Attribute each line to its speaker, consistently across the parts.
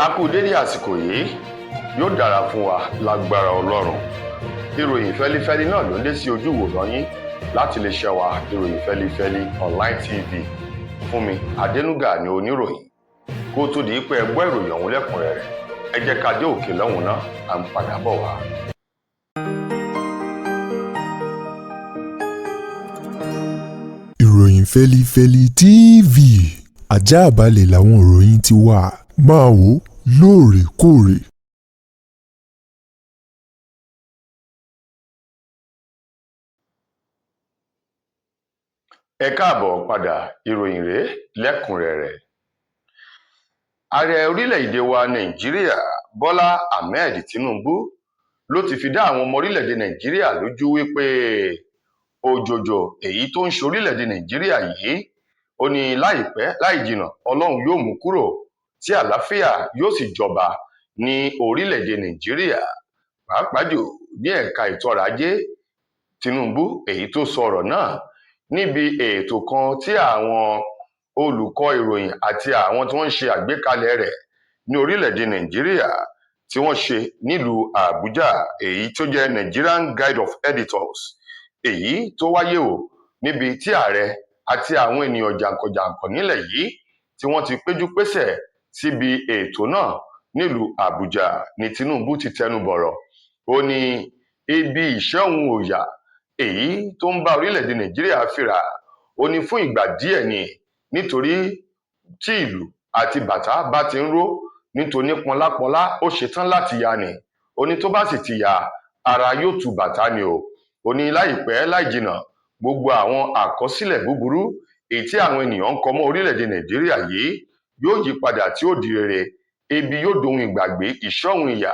Speaker 1: A kú dédé àsìkò yìí, yóò dára fún wa lágbára Ọlọ́run. Ìròyìn fẹ́lifẹ́li náà ló ń dé sí ojú ìwòran yín láti lè ṣe wa ìròyìn fẹ́lifẹ́li online tv. Fúnmi Adénúgà ni oníròyìn. Kó tó di pé ẹ gbọ́ ìròyìn ọ̀hún lẹ́kùnrẹ́rẹ́, ẹ jẹ́ ká dé òkè lọ́hùn náà, à ń padà bọ̀ wá.
Speaker 2: Ìròyìn fẹ́lifẹ́li TV, ajáàbalẹ̀ làwọn ìròyìn ti wà, máa wò ó lóòrèkóòrè.
Speaker 1: Ẹ káàbọ̀ padà, ìròyìn rèé lẹ́kùnrẹ́rẹ́. Ààrẹ orílẹ̀-èdè wa Nàìjíríà Bọ́lá Ahmed Tinubu ló ti fi dá àwọn ọmọ orílẹ̀-èdè Nàìjíríà lójú wípé òjòjò èyí tó ń ṣe orílẹ̀-èdè Nàìjíríà yìí, ó ní láìpẹ́ láì jìnnà Ọlọ́run yóò mú kúrò tí àlàáfíà yóò sì jọba ní orílẹ̀-èdè Nàìjíríà, pàápàá jù ní ẹ̀ka ètò ọrọ̀ ajé. Tinubu èyí tó sọ ọ̀rọ̀ náà níbi ètò kan tí àwọn olùkọ́ ìròyìn àti àwọn tí wọ́n ń ṣe àgbékalẹ̀ rẹ̀ ní orílẹ̀-èdè Nàìjíríà tí wọ́n ṣe nílùú Àbújá, èyí tó jẹ́ Nigerian Guild of Editors, èyí tó wáyé o níbi tí ààrẹ àti àwọn ènìyàn jàǹkànjàǹkàn nílẹ̀ yìí tí wọ́n ti péjú pésẹ̀ síbi ètò náà nílùú Àbújá ní Tinubu ti tẹnu bọ̀rọ̀. Ó ní ibi ìṣẹ́ òun òòyà èyí tó ń bá orílẹ̀-èdè Nàìjíríà fínra, ó ní fún ìgbà díẹ̀ ni, nítorí tí ìlú àti bàtà bá ti ń ró nítorí pọnlápọnlá ó ṣetán láti ya ni. Ó ní tó bá sì ti ya, ara yóò tu bàtà ni o. Ó ní láìpẹ́ láì jìnnà gbogbo àwọn àkọsílẹ̀ búburú èyí tí àwọn ènìyàn ń kọ mọ́ orílẹ̀-èdè Nàìjíríà yìí yóò yí padà tí ó di rere, ebi yóò dohun ìgbàgbé, ìṣẹ́ òun ìyà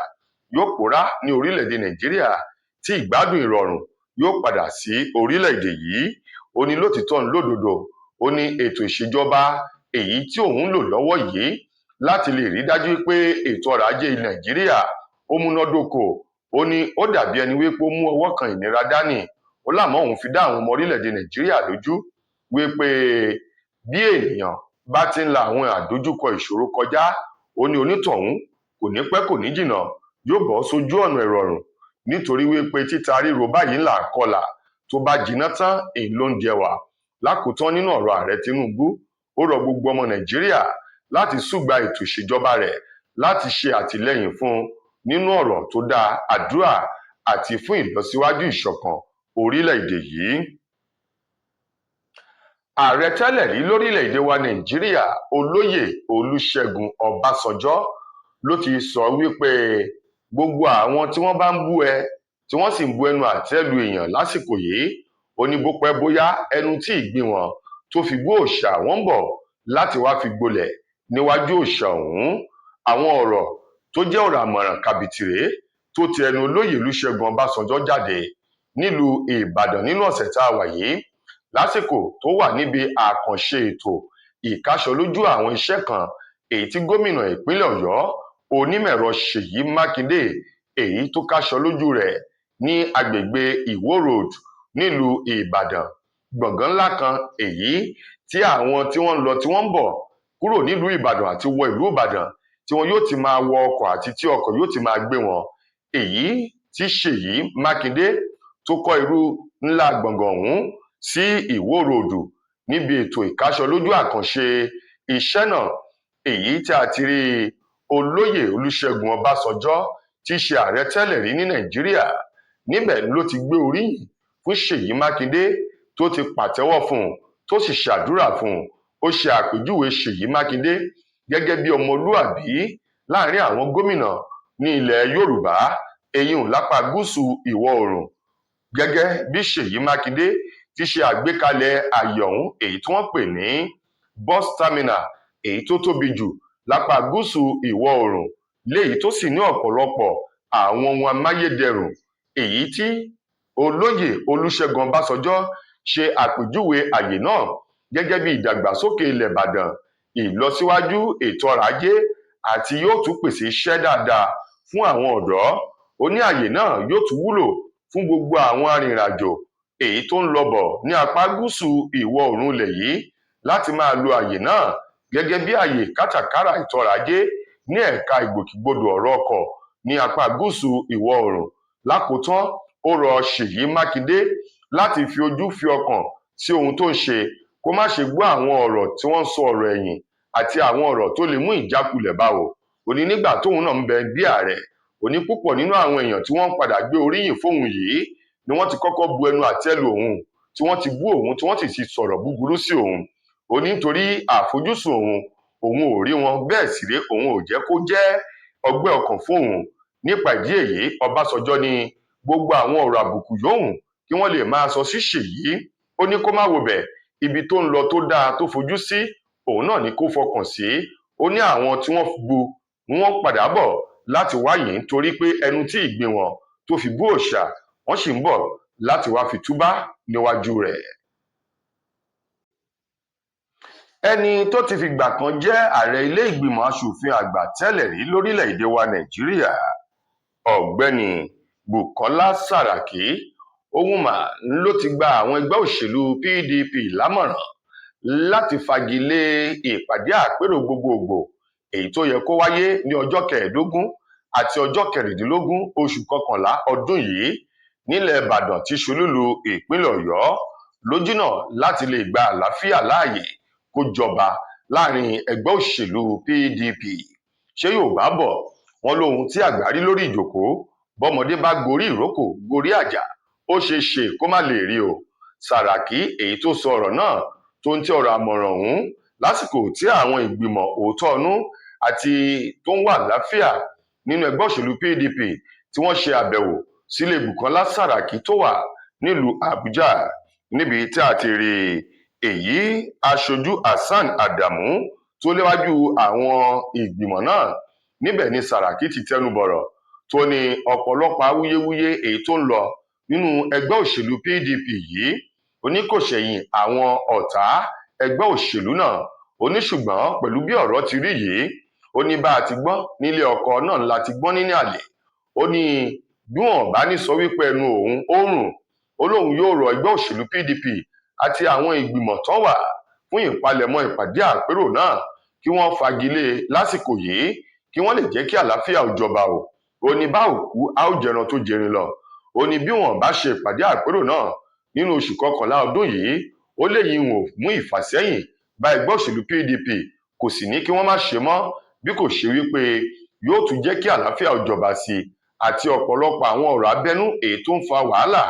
Speaker 1: yóò pòórá ní orílẹ̀-èdè Nàìjíríà, tí ìgbádùn ìrọ̀rùn yóò padà sí orílẹ̀-èdè yìí. Ó ní lótìtọ́ ń lódodo, ó ní ètò ìṣèjọba èyí tí òun ń lò lọ́wọ́ yìí láti lè rí dájú pé ètò ọrọ̀ ajé Nàìjíríà ó múnádóko, ó ní ó dàbí ẹni wípé ó mú ọwọ́ kan ìnira dání. Ó lámọ́ òun fi dá àwọn ọmọ orílẹ̀-èdè Nàìjíríà lójú wípé bí ènìyàn bá ti ń la àwọn àdójúkọ ìṣòro kọjá, ó ní onítọ̀hún kò ní pẹ́ kò ní jìnnà yóò bọ́ sójú ọ̀nà ìrọ̀rùn, nítorí wípé títa ríro báyìí ńlá kọlà tó bá jiná tán èyí ló ń jẹwà. Lákòótán nínú ọ̀rọ̀ ààrẹ Tinubu, ó rọ gbogbo ọmọ Nàìjíríà láti súgbà ètò ìṣèjọba rẹ̀, láti ṣe àtìlẹ́yìn fún un nínú ọ̀rọ̀ tó dáa, àdúrà àti fún ìlọsíwájú ìṣọ̀kan orílẹ̀-èdè yìí. Ààrẹ tẹ́lẹ̀ rí lórílẹ̀-èdè wa Nàìjíríà Olóyè Olúṣẹ́gun Ọbásanjọ́ ló ti sọ wípé gbogbo àwọn tí wọ́n bá ń bú ẹ, tí wọ́n sì ń bu ẹnu àtẹ́ lu èèyàn lásìkò yìí, ó ní bó pẹ́ bóyá ẹnu tí ìgbín wọn tó fi bú òòṣà wọn ń bọ̀ láti wá fi gbolẹ̀ níwájú òòṣà ọ̀hún. Àwọn ọ̀rọ̀ tó jẹ́ ọ̀rọ̀ àmọ̀ràn kàbìtì rèé tó ti ẹnu Olóyè Olúṣẹ́gun Ọbásanjọ́ jáde nílùú Ìbàdàn nínú ọ̀sẹ̀ tá a wà yìí, lásìkò tó wà níbi àkànṣe ètò ìkáṣọlójú àwọn iṣẹ́ kan èyí tí gómìnà ìpínlẹ̀ Ọ̀yọ́ onímọ̀ẹ̀rọ Ṣèyí Mákindé èyí tó káṣọ lójú rẹ̀ ní agbègbè Ìwó Road nílùú Ìbàdàn. Gbọ̀ngàn ńlá kan èyí tí àwọn tí wọ́n ń lọ tí wọ́n ń bọ̀ kúrò nílùú Ìbàdàn àti wọ ìlú Ìbàdàn tí wọn yóò ti máa wọ ọkọ̀ àti tí ọkọ̀ yóò ti máa gbé wọn, èyí tí Ṣèyí Mákindé tó kọ́ irú ńlá gbọ̀ngàn ọ̀hún sí Ìwó Road níbi ètò ìkáṣọlójú àkànṣe iṣẹ́ náà, èyí tí a ti rí Olóyè Olúṣẹ́gun Ọbásanjọ́ tí í ṣe ààrẹ tẹ́lẹ̀ rí ní Nàìjíríà. Níbẹ̀ ló ti gbé oríyìn fún Ṣèyí Mákindé tó ti pàtẹ́wọ́ fún un tó sì ṣàdúrà fún un. Ó ṣe àpèjúwe Ṣèyí Mákindé gẹ́gẹ́ bí ọmọlúàbí láàrin àwọn gómìnà ní ilẹ̀ Yorùbá, eyín lápá gúúsù ìwọ̀ oòrùn, gẹ́gẹ́ bí Ṣèyí Mákindé ti ṣe àgbékalẹ̀ ààyè ọ̀hún èyí tí wọ́n pè ní bus terminal èyí tó tóbi jù lápá gúúsù ìwọ̀ oòrùn, léyìí tó sì ní ọ̀pọ̀lọpọ̀ àwọn ohun amáyédẹrùn, èyí tí Olóyè Olúṣẹ́gun Ọbásanjọ́ ṣe àpèjúwe àyè náà gẹ́gẹ́ bí ìdàgbàsókè ilẹ̀ Ìbàdàn, ìlọsíwájú ètò ọrọ̀ ajé àti yóò tún pèsè iṣẹ́ dáadáa fún àwọn ọ̀dọ́. Ó ní àyè náà yóò tún wúlò fún gbogbo àwọn arìnrìnàjò èyí tó ń lọ bọ̀ ní apá gúúsù ìwọ̀ oòrùn ilẹ̀ yìí láti máa lo àyè náà gẹ́gẹ́ bí àyè kátàkárà ètò ọrọ̀ ajé Ní ẹ̀ka ìgbòkègbodò ọ̀rọ̀ ọkọ̀ ní apá gúúsù ìwọ̀ oòrùn. Lákòótán, ó rọ Ṣèyí Mákindé láti fi ojú fi ọkàn sí ohun tó ń ṣe, kó má ṣe gbọ́ àwọn ọ̀rọ̀ tí wọ́n ń sọ, ọ̀rọ̀ ẹ̀yìn àti àwọn ọ̀rọ̀ tó lè mú ìjákulẹ̀ bá o. Ó ní nígbà tóun náà ń bẹ bí ààrẹ, ó ní púpọ̀ nínú àwọn èèyàn tí wọ́n ń padà gbé oríyìn fóun yìí ni wọ́n ti kọ́kọ́ bu ẹnu àtẹ́ lu òun, tí wọ́n ti bú òun, tí wọ́n sì ti sọ̀rọ̀ búburú sí òun. Ó ní nítorí àfojúsùn òun, òun ò rí wọn bẹ́ẹ̀ sì rèé, òun ò jẹ́ kó jẹ́ ọgbẹ́ ọkàn fóun. Nípa ìdí èyí, Ọbásanjọ́ ní gbogbo àwọn ọ̀rọ̀ àbùkù yòówù kí wọ́n lè máa sọ sí Ṣèyí, ó ní kó má wo bẹ̀, ibi tó ń lọ tó dáa tó fojú sí òun náà ni kó fọkàn sí. Ó ní àwọn tí wọ́n bu wọ́n padà bọ̀ láti wá yìí, nítorí pé ẹnu tí ìgbín wọn tó fi bú òòṣà, wọ́n sì ń bọ̀ láti wá fi túbá níwájú rẹ̀. Ẹni tó ti fìgbà kan jẹ́ ààrẹ ilé ìgbìmọ̀ asòfin àgbà tẹ́lẹ̀ rí lórílẹ̀-èdè wa Nàìjíríà, Ọ̀gbẹ́ni Bukola Saraki, òun mà ló ti gba àwọn ẹgbẹ́ òṣèlú PDP lámọ̀ràn láti fagilé ìpàdé àpérò gbogbogbò èyí tó yẹ kó wáyé ní ọjọ́ 15 àti ọjọ́ 16 oṣù kọkànlá ọdún yìí nílẹ̀ Ìbàdàn tí ṣolúlu ìpínlẹ̀ Ọ̀yọ́, lójúnà láti lè gba àlàáfíà láàyè kó jọba láàrin ẹgbẹ́ òṣèlú PDP. Ṣé Yorùbá bọ̀, wọ́n lóhun tí àgbà rí lórí ìjókòó, bọ́mọdé bá gorí ìrókò gorí àjà, ó ṣeé ṣe kó má lè rí o. Sàràkí èyí tó sọ ọ̀rọ̀ náà tó ń tẹ ọ̀rọ̀ àmọ̀ràn ọ̀hún lásìkò tí àwọn ìgbìmọ̀ òótọ́ ọnú àti tó ń wà láfíà nínú ẹgbẹ́ òṣèlú PDP tí wọ́n ṣe àbẹ̀wò sílé Bukola Saraki tó wà nílùú Àbújá, níbi tí a ti rí èyí aṣojú Hasan Adamu tó léwájú àwọn ìgbìmọ̀ náà. Níbẹ̀ ni Saraki ti tẹnu bọ̀rọ̀ tó ní ọ̀pọ̀lọpọ̀ awuyewuye èyí tó ń lọ nínú ẹgbẹ́ òṣèlú PDP yìí, ó ní kò ṣẹ̀yìn àwọn ọ̀tá ẹgbẹ́ òṣèlú náà. Ó ní ṣùgbọ́n pẹ̀lú bí ọ̀rọ̀ ti rí yìí, ó ní bá a ti gbọ́n nílé ọkọ náà la ti gbọ́n nílé àlè. Ó ní bí wọn bá ní sọ wípé ẹnu òun ó rùn, ó lóun yóò rọ ẹgbẹ́ òṣèlú PDP àti àwọn ìgbìmọ̀ tó wà fún ìpalẹ̀mọ́ ìpàdé àpérò náà kí wọ́n fagilé lásìkò yìí, kí wọ́n lè jẹ́ kí àlàáfíà ó jọba o. Ó ní bá òkú a ó jẹran tó jẹrin lọ. Ó ní bí wọn bá ṣe ìpàdé àpérò náà nínú oṣù kọkànlá ọdún yìí, ó léyìí ò mú ìfàsẹ́yìn bá ẹgbẹ́ òṣèlú PDP, kò sì ní kí wọ́n má ṣe mọ́, bí kò ṣe wípé yóò tún jẹ́ kí àlàáfíà ó jọba sí i àti ọ̀pọ̀lọpọ̀ àwọn ọ̀rọ̀ abẹ́nú èyí tó ń fa wàhálà,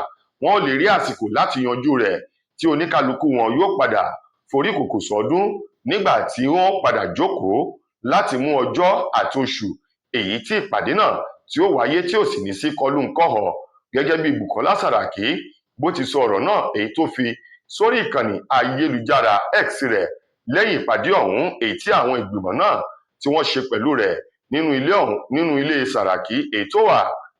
Speaker 1: wọn ò lè rí àsìkò láti yanjú rẹ̀ tí oníkálukú wọn yóò padà foríkòkò sọdún nígbà tí wọ́n padà jókòó láti mú ọjọ́ àti oṣù èyí tí ìpàdé náà tí ó wáyé, tí ò sì ní sí kọlù-ńkọ̀họ̀. Gẹ́gẹ́ bí Bukola Saraki bó ti sọ ọ̀rọ̀ náà èyí tó fi sórí ìkànnì ayélujára X rẹ̀ lẹ́yìn ìpàdé ọ̀hún èyí tí àwọn ìgbìmọ̀ náà tí wọ́n ṣe pẹ̀lú rẹ̀ nínú ilé ọ̀hún, nínú ilé Saraki èyí tó wà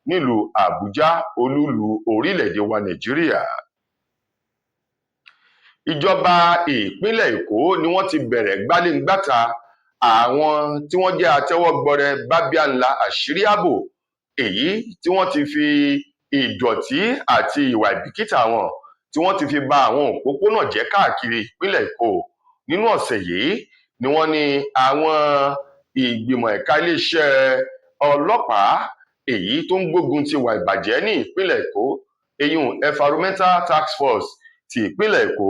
Speaker 1: nílùú Àbújá, olúùlú orílẹ̀-èdè wa Nàìjíríà. Ìjọba ìpínlẹ̀ Èkó ni wọ́n ti bẹ̀rẹ̀ gbáléǹgbàta àwọn tí wọ́n jẹ́ àtẹ́wọ́gbọrẹ bábíànlá àṣírí ààbò èyí tí wọ́n ti fi ìdọ̀tí àti ìwà ìbìkítà wọn tí wọ́n ti fi ba àwọn òpópónà jẹ́ káàkiri ìpínlẹ̀ Èkó. Nínú ọ̀sẹ̀ yìí ni wọ́n ní àwọn ìgbìmọ̀ ẹ̀ka iléeṣẹ́ ọlọ́pàá èyí tó ń gbógun ti ìwà ìbàjẹ́ ní ìpínlẹ̀ Èkó, eyín Environmental Task Force ti ìpínlẹ̀ Èkó,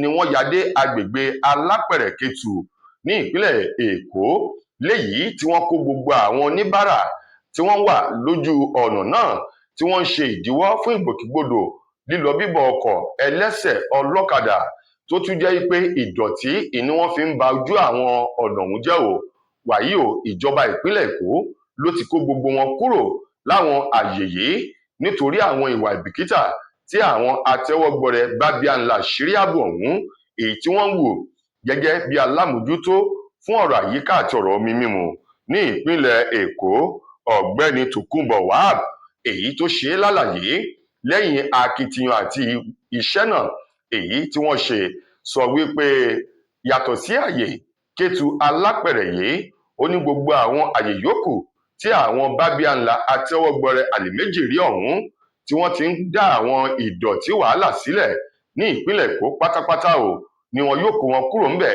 Speaker 1: ni wọ́n ya dé agbègbè Alápẹ̀rẹ̀ Kétu ní ìpínlẹ̀ Èkó, léyìí tí wọ́n kó gbogbo àwọn oníbàárà tí wọ́n wà lójú ọ̀nà náà tí wọ́n ń ṣe ìdíwọ́ fún ìgbòkègbodò lílọ bíbọ̀ ọkọ̀ ẹlẹ́sẹ̀ ọlọ́kadà, tó tún jẹ́ pé ìdọ̀tí ni wọ́n fi ń ba ojú àwọn ọ̀nà ọ̀hún jẹ́ o. Wàyí o, ìjọba ìpínlẹ̀ Èkó ló ti kó gbogbo wọn kúrò láwọn àyè yìí nítorí àwọn ìwà ìbìkítà tí àwọn àtẹ́wọ́gbọrẹ bábíànlá àṣírí ààbò ọ̀hún èyí tí wọ́n ń wò. Gẹ́gẹ́ bí alámòjútó fún ọ̀rọ̀ àyíká àti ọ̀rọ̀ omi mímu ní ìpínlẹ̀ Èkó, Ọ̀gbẹ́ni Tòkunbọ̀ Wahab, èyí tó ṣe é lálàyé lẹ́yìn akitiyan àti iṣẹ́ náà èyí tí wọ́n ṣe, sọ wípé yàtọ̀ sí àyè Kétu Alápẹ̀rẹ̀ yìí, ó ní gbogbo àwọn àyè yòókù tí àwọn bábíànlá àtẹ́wọ́gbọrẹ àlèméjìrí ọ̀hún tí wọ́n ti ń dá àwọn ìdọ̀tí wàhálà sílẹ̀ ní ìpínlẹ̀ Èkó pátápátá o ni wọn yóò kó wọn kúrò ńbẹ̀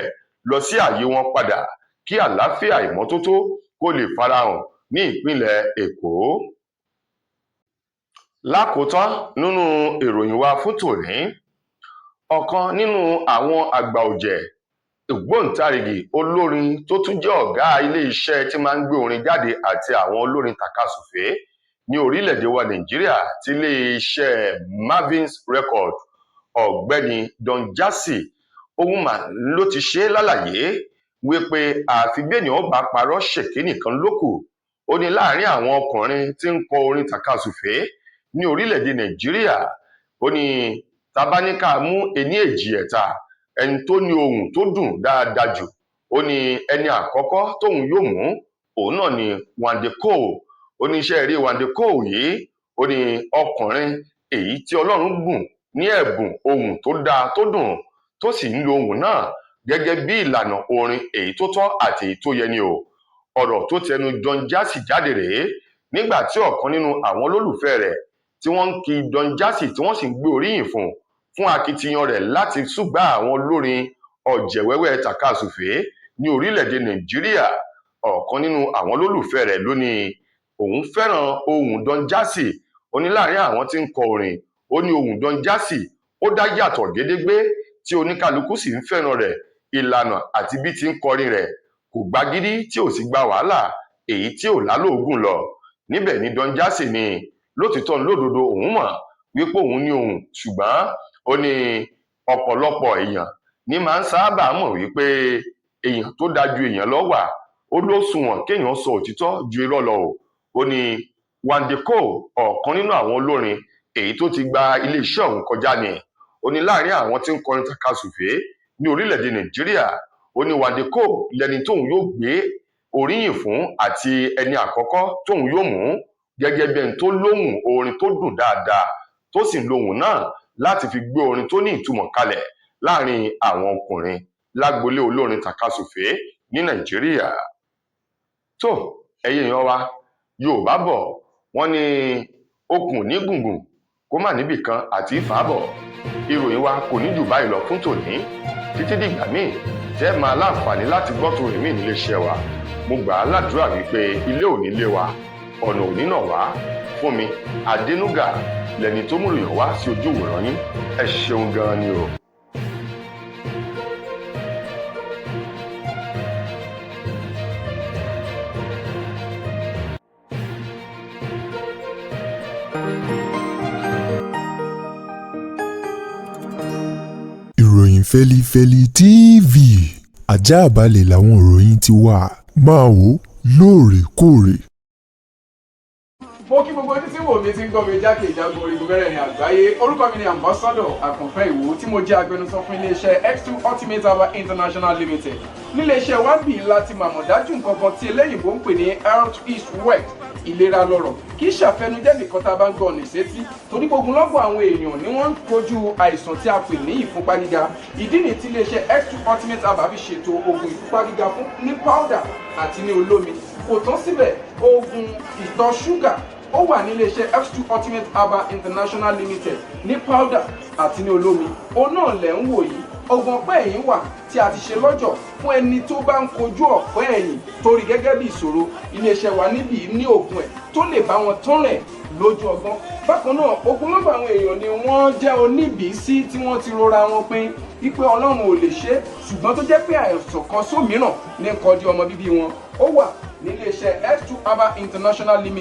Speaker 1: lọ sí ààyè wọn padà, kí àlàáfíà ìmọ́tótó kó lè farahàn ní ìpínlẹ̀ Èkó. Lákòótán nínú ìròyìn wa fún tòní, ọ̀kan nínú àwọn àgbà ọ̀jẹ̀ ògbóǹtarìgì olórin tó tún jẹ́ ọ̀gá iléeṣẹ́ tí máa ń gbé orin jáde àti àwọn olórin tàkasúfèé ní orílẹ̀-èdè wa Nàìjíríà ti iléeṣẹ́ Mavins Record, ọ̀gbẹ́ni Don Jazzy, òun mà ló ti ṣe lálàyé wípé àfi bí ènìyàn bá parọ́ ṣèké nìkan ló kù. Ó ní láàrin àwọn ọkùnrin tí ń kọ orin tàkasúfèé ní orílẹ̀-èdè Nàìjíríà, ó ní tabaníkà mú ení èjì ẹ̀ta, ẹni tó ní ohùn tó dùn dáadáa jù, ó ní ẹni àkọ́kọ́ tóun yóò mú òun náà ni Wande Coal. Ó ní iṣẹ́ eré Wande Coal yìí, ó ní ọkùnrin èyí tí Ọlọ́run bùn ní ẹ̀bùn ohùn tó dáa tó dùn, tó sì ń lo ohùn náà gẹ́gẹ́ bí ìlànà orin èyí tó tọ́ àti èyí tó yẹ ni o. Ọ̀rọ̀ tó tẹnu Don Jazzy jáde rèé nígbà tí ọ̀kan nínú àwọn olólùfẹ́ rẹ̀ tí wọ́n ń kí Don Jazzy tí wọ́n sì ń gbé oríyìn fún fún akitiyan rẹ̀ láti súgbà àwọn olórin ọ̀jẹ̀wẹ́wẹ́ tàkasúfèé ní orílẹ̀-èdè Nàìjíríà. Ọ̀kan nínú àwọn olólùfẹ́ rẹ̀ ló ní òun fẹ́ràn ohùn Don Jazzy. Ó ní láàrin àwọn tí ń kọ orin, ó ní ohùn Don Jazzy ó dá yàtọ̀ gédégbé tí oníkálukú sì ń fẹ́ràn rẹ̀. Ìlànà àti bí ti ń kọrin rẹ̀ kò gbagídí tí ò sì gba wàhálà èyí tí ò lálòógùn lọ. Níbẹ̀ ni Don Jazzy ní lótìtọ́ lódodo òun mọ̀ wípé òun ní ohùn, ṣùgbọ́n ó ní ọ̀pọ̀lọpọ̀ èèyàn ní máa ń sábà mọ̀ wípé èèyàn tó dáa ju èèyàn lọ wà. Ó ló sunwọ̀n kéèyàn sọ òtítọ́ ju irọ́ lọ o. Ó ní Wande Coal, ọ̀kan nínú àwọn olórin èyí tó ti gba iléeṣẹ́ òun kọjá ni. Ó ní láàrin àwọn tí ń kọrin tàkasúfèé ní orílẹ̀-èdè Nàìjíríà, ó ní Wande Coal lẹni tóun yóò gbé oríyìn fún àti ẹni àkọ́kọ́ tóun yóò mú gẹ́gẹ́ bí ẹni tó lóhùn orin tó dùn dáadáa, tó sì ń lohùn náà láti fi gbé orin tó ní ìtumọ̀ kalẹ̀ láàrin àwọn ọkùnrin lágbolé olórin tàkasúfèé ní Nàìjíríà. Tó ẹ̀yin èèyàn wa, Yorùbá bọ̀ wọ́n ní okùn ní gùngùn kó má níbì kan àti ìfàbọ̀. Ìròyìn wa kò ní jù báyìí lọ fún tòní. Títí dìgbà míì tẹ́ máa láǹfààní láti gbọ́ tó rìn mí níléeṣẹ́ wa, mo gbà á ládùúrà wípé ilé ò ní lé wa, ọ̀nà ò ní nà wá. Fún mi Adénúgà lẹni tó múròyìn wá sí ojú ìwòran yín. Ẹ ṣeun gan-an ni o.
Speaker 2: Ìròyìn Fẹ́lifẹ́li TV ajáàbalẹ̀ làwọn ìròyìn ti wà, máa wò lóòrèkóòrè.
Speaker 3: Mo kí gbogbo ojú tí wò mí tí ń gbọ́ mi jákè ìjágun orígun mẹ́rẹ̀ẹ̀rin àgbáyé. Orúkọ mi ni Ambassador Àkànfẹ́ Ìwò tí mo jẹ́ agbẹnusọ fún iléeṣẹ́ X2 Ultimate Herbal International Limited. Níléeṣẹ́ wa ń bì láti màmọ̀ dájú nǹkan kan tí eléyìnbó ń pè ní health is wealth, ìlera lọ́rọ̀. Kì í ṣàfẹnujẹ́ nìkan tá a bá ń gbọ́ ọ̀nà ìsétí, torí gbogbo lọ́gbọ̀ àwọn èèyàn ni wọ́n ń kojú àìsàn tí a pè ní ìfúnpá gíga. Ìdí nìyí tí iléeṣẹ́ X2 Ultimate Herbal fi ṣètò oògùn ìfúnpá gíga fún ní powder àti ní olómi. Kò tán síbẹ̀, oògùn ìtọ̀ ṣúgà ó wà ní iléeṣẹ́ X2 Ultimate Herbal International Limited ní powder àti ní olómi. Òun náà lẹ̀ ń wò yìí. Oògùn ọ̀pẹ́ ẹ̀yìn wà tí a ti ṣe lọ́jọ̀ fún ẹni tó bá ń kojú ọ̀pẹ́ ẹ̀yìn torí gẹ́gẹ́ bí ìṣòro. Iléeṣẹ́ wa níbí ní oògùn ẹ̀ tó lè bá wọn tán rẹ̀ lójú ọgbọ́n. Bákan náà, ogunlọ́gọ̀ àwọn èèyàn ni wọ́n jẹ́ oníbìísí tí wọ́n ti rora wọn pin wípé Ọlọ́run ò lè ṣe, ṣùgbọ́n tó jẹ́ pé àìsàn kan sómìíràn ní nǹkan di ọmọ bíbí wọn. Ó wà níléeṣẹ́ X2 Herbal International Limited.